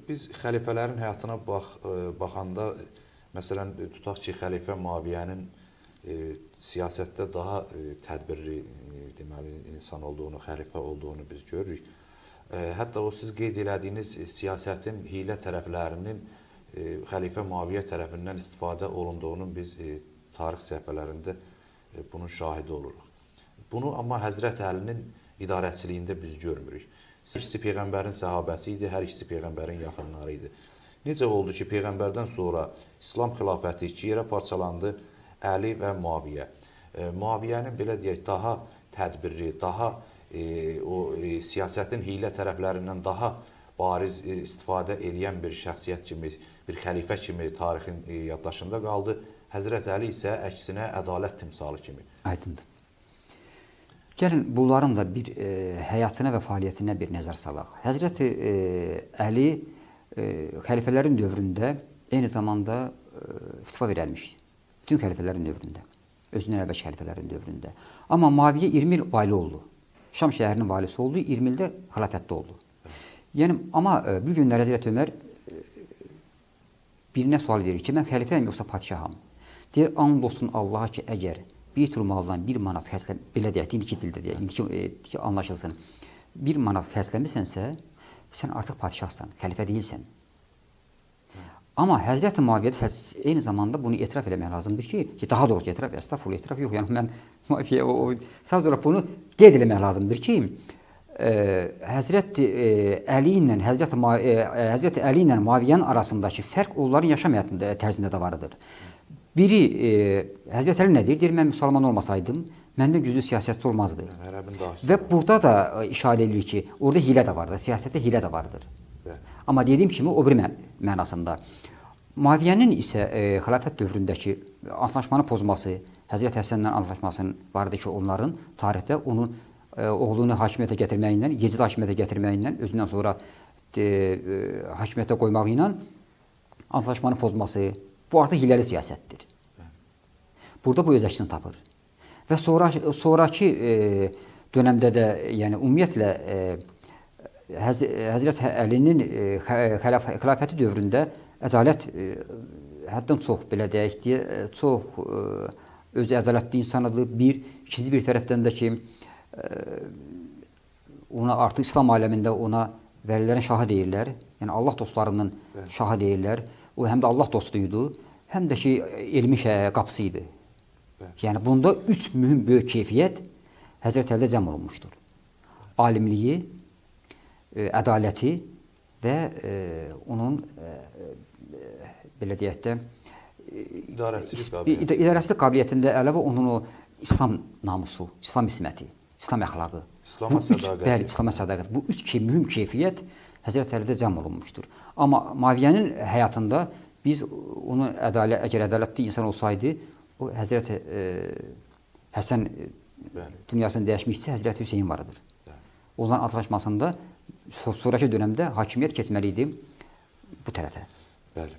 Biz xəlifələrin həyatına baxanda, məsələn, tutaq ki, xəlifə Müaviyyənin siyasətdə daha tədbirli deməli insan olduğunu, xəlifə olduğunu biz görürük. Hətta o siz qeyd elədiyiniz siyasətin hiylə tərəflərinin xəlifə Müaviyyə tərəfindən istifadə olunduğunu biz tarix səhifələrində bunun şahidi oluruq. Bunu amma Həzrət Əlinin idarəçiliyində biz görmürük. Hər ikisi peyğəmbərin səhabəsi idi, hər ikisi peyğəmbərin yaxınları idi. Necə oldu ki, peyğəmbərdən sonra İslam xilafəti iki yerə parçalandı, Əli və Müaviyyə. Müaviyyənin belə deyək, daha tədbirli, daha siyasətin hiylə tərəflərindən daha bariz istifadə eləyən bir şəxsiyyət kimi, bir xəlifə kimi tarixin yaddaşında qaldı. Həzrət Əli isə əksinə ədalət timsalı kimi. Aydındır. Gəlin bunların da bir həyatına və fəaliyyətinə bir nəzər salaq. Həzrəti Əli xəlifələrin dövründə eyni zamanda fitva verilmiş. Bütün xəlifələrin dövründə. Özündən əvvəlki xəlifələrin dövründə. Amma Müaviyyə 20 il vali oldu. Şam şəhərinin valisi oldu, 20 ildə xilafətdə oldu. Yəni amma bir günlər Həzrət Ömər birinə sual verir ki, mən xəlifəyəm yoxsa padşaham? Deyir, and olsun Allaha ki, əgər Beytül Maldan 1 manat xərclə, belə deyək, indiki dildə deyək, indiki anlaşılsın. 1 manat xərcləmisənsə, sən artıq padşahsan, xəlifə deyilsən. Amma Həzrəti Müaviyyədə eyni zamanda bunu etiraf eləmək lazımdır ki, daha doğrusu etiraf, əstəğfurullah, etiraf yox, yəni mən Müaviyə sadəcə olaraq bunu qeyd eləmək lazımdır ki, Həzrəti Əli ilə Həzrəti Əli ilə Müaviyyənin arasındakı fərq onların yaşam həyatında tərzində də varıdır. Biri Həzrət Əli nə deyir? Deyir, mən müsəlman olmasaydım, məndən güclü siyasətçi olmazdı. Və burada da işarə edir ki, orada hiylə də vardır, siyasətdə hiylə də vardır. Bəli. Amma dediyim kimi o bir mənasında. Müaviyyənin isə xilafət dövründəki antlaşmanı pozması, Həzrət Həsənlə antlaşmasının vardı ki, onların tarixdə onun oğlunu hakimiyyətə gətirməyi ilə, Yezid hakimiyyətə gətirməyi ilə, özündən sonra hakimiyyətə qoymağı ilə antlaşmanı pozması, bu artıq hiləli siyasətdir. Burada bu öz əksini tapır. Və sonrakı dönəmdə də, yəni ümumiyyətlə Həzrət Əlinin xilafəti dövründə ədalət həddən çox, belə deyək deyə, çox özü ədalətli insanıdır. Bir, ikinci bir tərəfdən də ki, ona artıq İslam aləmində ona vəlilərin şahı deyirlər. Yəni Allah dostlarının şahı deyirlər. O həm də Allah dostu idi, həm də ki elmi qapısı idi. Bəli. Yəni bunda üç mühüm böyük keyfiyyət Həzrət Əlidə cəm olunmuşdur. Alimliyi, ədaləti və onun belə deyək də idarəçilik qabiliyyəti. İdarəçilik qabiliyyətində əlavə onun o İslam namusu, İslam isməti, İslam əxlaqı. İslama sədaqəti. Bəli, İslama sədaqəti. Bu üç mühüm keyfiyyət Həzrət Əlidə cəm olunmuşdur. Amma Müaviyyənin həyatında biz onun ədalət, əgər ədalətli insan olsaydı, o Həzrət Həsən dünyasını dəyişmişsə, Həzrət Hüseyin varıdır. Bəli. Onların antlaşmasında sonrakı dönəmdə hakimiyyət keçməli idi bu tərəfə. Bəli.